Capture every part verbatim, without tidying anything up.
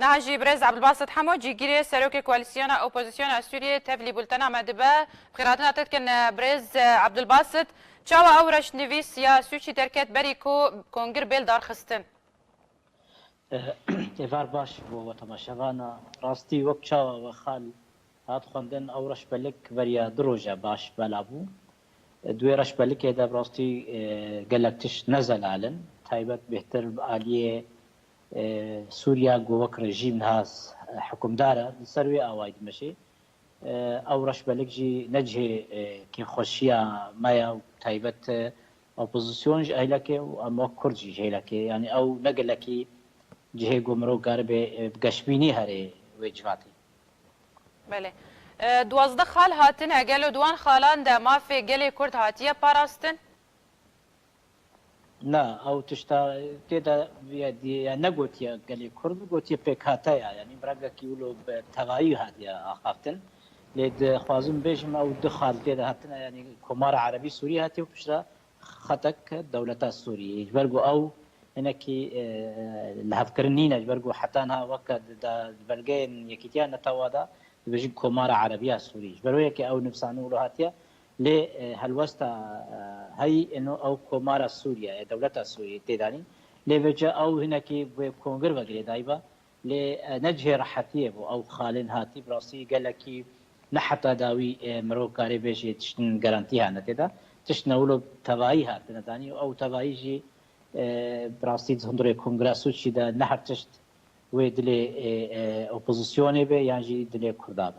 Niha jî birêz Ebdulbasit Hemo, cîgirê serokê koalîsyona opozisyona Sûriyê, tevlî bultena me dibe. Bi xêrhatina te dikin, e, birêz, e, Ebdulbasit. Çawa ew reşnivîs ya Sûçî derket berî ku kongir bêl darxistin? Eh, êvar baş bo we temaşevana. Rastî wek çawa we xal hat xwendin, ew reşbelik beriya du roja baş bela bû. Di wê reşbelikê de bi rastî, e, gelek tişt ne zelal in. Taybet bêhtir bi aliyê, e, Sûriya ku wek rejîm niha, e, hikimdar e, li ser wê awayî dimeşê. E, ew reşbelik jî ne cihê, e, kêfxweşiya me ye û taybet, e, opozîsyon ji eylekê û em wek Kurd jî ji eylekê. Yanî ew ne gelekî cihê ku mirov karibe, e, bi geşbînî herê wê civatê. Belê. E, duwazdeh xal hatine, gelo di wan xalan de mafê gelê Kurd hatiye parastin? Na, ew tişta tê de ya, ya negotiye gelê Kurd, gotiye pêkhate ya. Yanî bi rengekî wilo bi tevayî hatiye axaftin. Lê dixwazim bêjim ew du xal tê de hatine, yanî Komara Erebî Sûrî hatiye û piştre xetek dewleta Sûrî. Ji ber ku ew hinekî, e, lihevkirin nîne, ji ber ku heta niha weke di, di belgeyên Yekîtiya Netewa de dibêjin Komara Erebiya Sûrî. Ji ber wê yekê ew nivîsandin wilo hatiye, lê, e, helwesta, e, heyî ino ew Komara Sûriye ye, dewleta Sûriyê tê danîn. Lê vêca ew hinekî bi kongir ve girêdayî be. Lê, e, ne cihê rehetiyê bû. Ew xalên hatî bi rastî gelekî ne heta dawî, e, mirov karê bêjê tiştin garantî hane tê de. Tiştine wilo tevayî hatine danî û ew tevayî jî, e, bi rastî di hundirê Kongra Sûçî de ne her tişt wê dilê, e, e, opozisyonê be yan jî dilê Kurda be.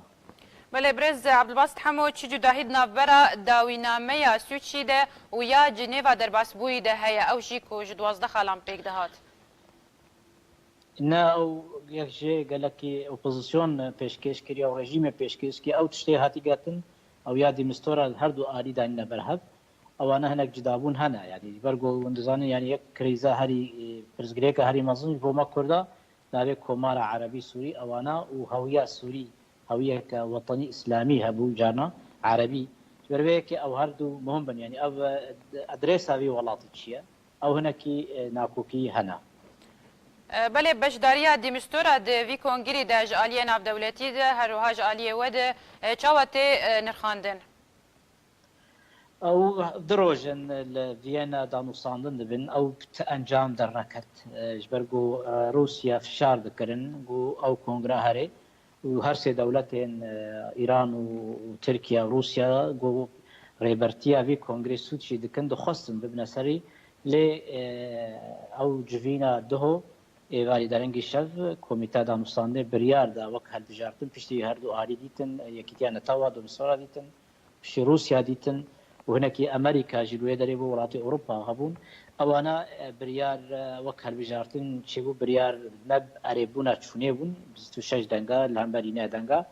Belê, birêz Ebdulbasit Hemo, çi cudahî di navbera dawînameya Sûçî de û ya Cinêva derbasbûyî de heye, ew jî ku ji duwazdeh xalan pêk dihat? Ne, ew yek jê gelekî opozîsyon pêşkêş kiriye û rejîmê pêşkêş kiriye. Ew tiştê hatî girtin, ew ya Dîmistora li her du alî danîne ber hev. Ewana hinek cidabûn hene. Yanî ji ber ku hûn dizanin, yanî yek krîza herî, e, pirsgirêka herî mezin ji bo me Kurda navê Komara Erebî Sûrî ewana û hewiya Sûrî, hewiyeke wetenî îslamî hebû carna Erebî. Ji ber vê yekê ew her du muhim bin. Yanî ev, e, adresa vî welatî çi ye? Ew hinekî, e, nakokî hene. E, belê, beşdariya Dîmistora di vî kongirî de ji aliyê navdewletî de, her wiha ji aliyê we de, e, çawa tê, e, nirxandin? Ew du roj in li Viyana danûstandin dibin. Ew bi ti encam derneket. E, ji ber ku, e, Rûsya fişar dikirin ku ew kongre here û her sê dewletên, e, Îran û, û Tirkiye û Rûsya ku rêbertiya vî kongrê Sûçî dikin, dixwestin bibine serî. Lê, e, ew civîna duho êvarî derengî şev Komîta Danûstandinê biryar da wek hilbijartin, piştî her du alî dîtin, Yekîtiya Netewa, Dûmsora dîtin, piştî Rûsya dîtin û hinekî Amerîka jî li wê derê bû, welatê Ewropa hebûn. Ewana, e, biryar, e, wek hilbijartin çêbû, biryar ne bi erêbûna çûnê bûn, bîst û şeş denga li hemberî neh denga.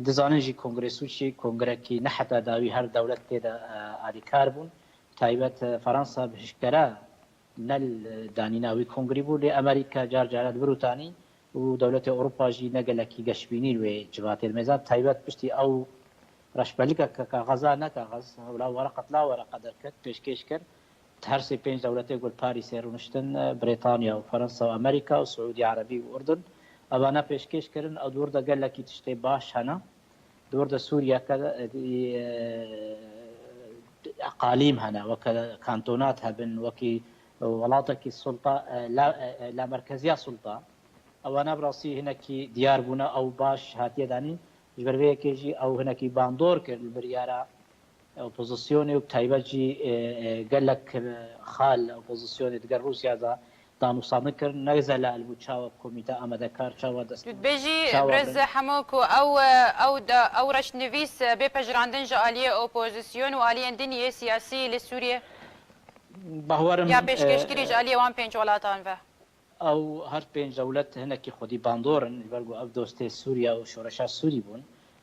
Dizanin jî Kongrê Sûçî kongrekî ne heta dawî her dewlet tê de, e, alîkar bûn. Taybet, e, Fransa bi hişkere ne li danîna wî kongrî bû, lê Amerîka car cara di vir û tanî û dewletê Ewropa jî ne gelekî geşbînî li wê civatê dimêzan. Taybet piştî ew reşbelika ke kaxeza ne kaxez, hewla wereqet la wereqa derket, pêşkêş kir. Her sê pênc dewletê ku li Parîsê rûniştin, Brêtanya û Fransa û Amerîka û Siûdî Erebî û Urdun, evana pêşkêş kirin. Ew di wir de gelekî tiştê baş hene. Di wir de Sûriyeke, e, e, eqalîm hene, weke kantonat hebin, wekî welatekî sulta, e, la, e, e, lamerkeziya sulta. Ewana bi rastî hinekî diyar bûne, ew baş hatiye danîn. Ji ber vê yekê jî ew hinekî bandor kir li biryara opozisyonê û bi taybet jî, e, e, gelek, e, xal opozisyonê digel Rûsya de danûstandin kirin. Ne zelal bû çawa komîte amadekar, çawa dest. Tu dibêjî, çawa birêz Hemo, ku ew, e, ew de, ew reşnivîs, e, bê pejirandin ji aliyê opozisyon û aliyên din yê siyasî li Sûriyê? Bawerim, ya pêşkêşkirî, e, ji aliyê wan pênc welatan ve? Ew her pênc dewlet hinekî xwedî bandor in, ji ber ku ev dostê Sûriya û şoreşa Sûrî bûn.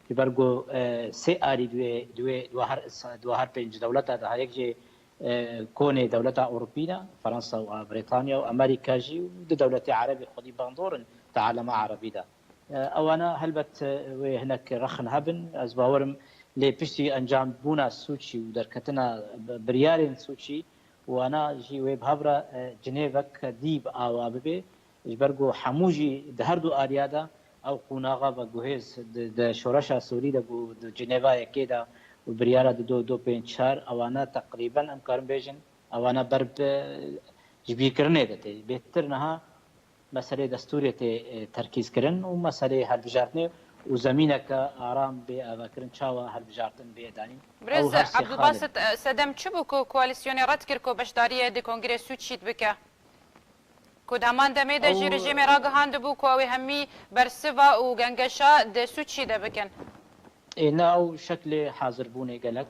Ji ber ku, e, sê alî di wê, di wê, di wê her, di wê her pênc dewleta de ha yek jê, e, konê dewleta Ewropî ne, Fransa û Brîtanya û Amerîka jî û du dewletê Erebî xwedî bandor in di alema Erebî de. E, ewana helbet, e, wê hinek rexn hebin, ez bawerim, lê piştî encambûna Sûçî û derketina bi-, biryarên Sûçî, wana jî wê bi hev re, e, cinêvek dî bi awa bibê. Ji ber ku hemû jî di her du aliya de ew qonaxa veguhêz di, di şoreşa Sûrî de ku di Cinêva yekê de û biryara di do, do pênc çar, ewana teqrîben em karin bêjin, ewana ber bi jibîrkirinê de tê. Bêhtir niha meselê destûrê tê, e, terkîz kirin û meselê hilbijartinê û zemîneke aram bê avakirin, çawa hilbijartin bê danîn. Birêz Ew her sê xalên. Abdulbasit, e, Sedem çi bû ku koalîsyonê red kir ku beşdariyê di Kongrê Sûçî bike? Ku deman demê de jî Ew rejîmê ragihandibû ku ew ê hemî bersiva û gengeşa di Sûçî de bikin. Ê, ne ew şeklê hazirbûnê gelek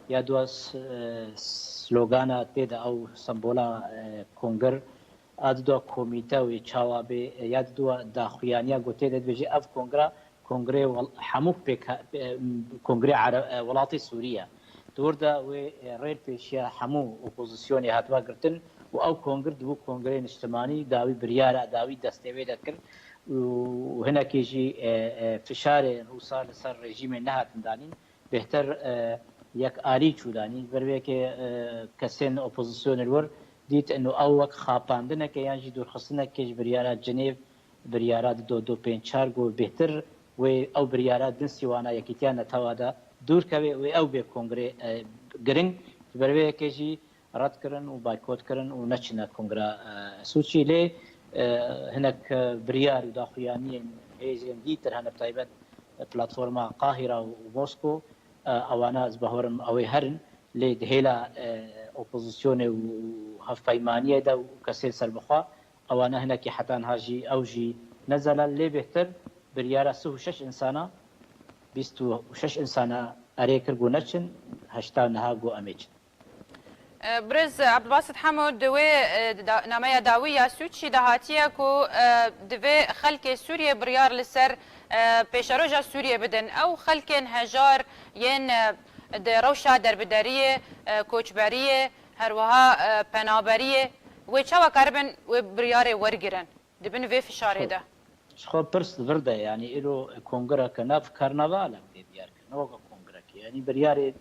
ya dua s-, e, slogana tê de ew sembola, e, kongir a didua komîte wê çawa bê, e, ya didua daxuyaniya ku tê de dibêjê ev kongira kongrê wel-, hemû pêk-, e, kongrê Ere-, e, welatê Sûrî ye. Di wir de wê, e, rêl pêşiya hemû opozisyonê hatiba girtin û ew kongir dibû kongrê niştimanî, dawî biryara, dawî destê wê de kir û hinekî jî, e, e, fişarê Rûsa li ser rejîmê nehatin danîn. Bêhtir, e, yek alî çû danîn. Ji ber vê yekê, e, kesên opozisyonê li wir dît ino ew wek xapandineke yan jî dûrxistineke ji biryara Cinêv, biryara di do do pênc çar ku bêhtir wê ew biryara din sîwana Yekîtiya Netewa de dûr keve, wê ew bê kongrê, e, giring. Ji ber vê yekê jî red kirin û baykot kirin û neçine kongra, e, Sûçî. Lê, e, hinek, e, biryar û daxuyaniyên hêzên dîtir hene, bi taybet, e, platforma Qahira û Mosko, e, ewana ez bawerim ew ê herin. Lê di hêla, e, opozisyonê û hevpeymaniyê de û kesên serbixwe, ewana hinekî heta niha jî ew jî ne zelal. Lê bêhtir biryara sih û şeş însana, bîst û şeş însana erê kir ku neçin, heşta niha ku em ê çin. E, Birêz Abdulbasit Hemo, di wê, e, da-, nameya dawî ya Sûçî de hatiye ku, e, divê xelkê Sûriyê biryar li ser, e, pêşeroja Sûriyê bidin. Ew xelkên hejar yên, e, di rewşa derbideriyê, e, koçberiyê, her wiha, e, penaberiyê, wê çawa karibin wê biryarê wergirin di bin vê fişarê de? Ji xwe pirs li vir de, yanî îro kongireke nav karnavalek tê diyar kirin, ne weke kongirekê. Yanî biryarê,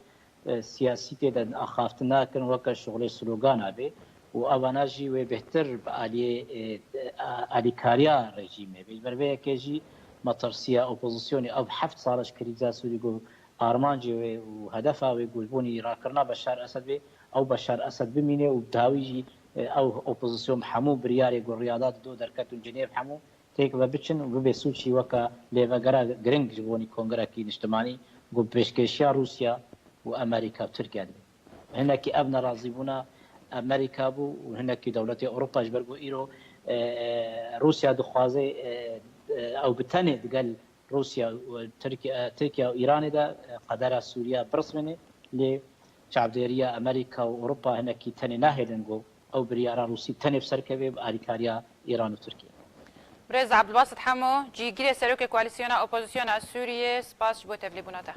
e, siyasî tê de axaftin nakirin, weke şixulê slogana bê û evana jî wê bêhtir bi aliyê, e, a-, alîkariya rejîmê bê. Ji ber vê yekê jî metirsiya opozisyonê ev heft sal e ji krîza Sûrî ku armancê wê û hedefa wê ku ji bo nî rakirina Beşar Esed bê, ew Beşar Esed bimîne û bi dawî jî, e, ew opozisyon bi hemû biryarê ku riyada dido derketin Cinêv hemû têk ve biçin û bibê Sûçî weke lêvegera giring ji bo nî kongirekî niştimanî ku bi pêşkêşiya Rûsya û Amerîka û Tirkiye dibe. Hinekî ev nerazîbûna Amerîka bû û hinekî dewletê Ewropa ji ber ku îro, e, e, Rûsya dixwaze, e, e, ew bi tenê digel Rûsya û Tirk-, e, Tirkiye û Îranê de, e, qedera Sûriye birismêne, lê çavdêriya Amerîka û Ewropa hinekî tenê nahêlin ku ew biryara Rûsî tenê bi ser keve bi alîkariya Îran û Tirkiye. Birêz Abdulbasit Hemo, cîgirê serokê Koalîsyona Opozisyona Sûriyê, spas ji bo tevlîbûna te.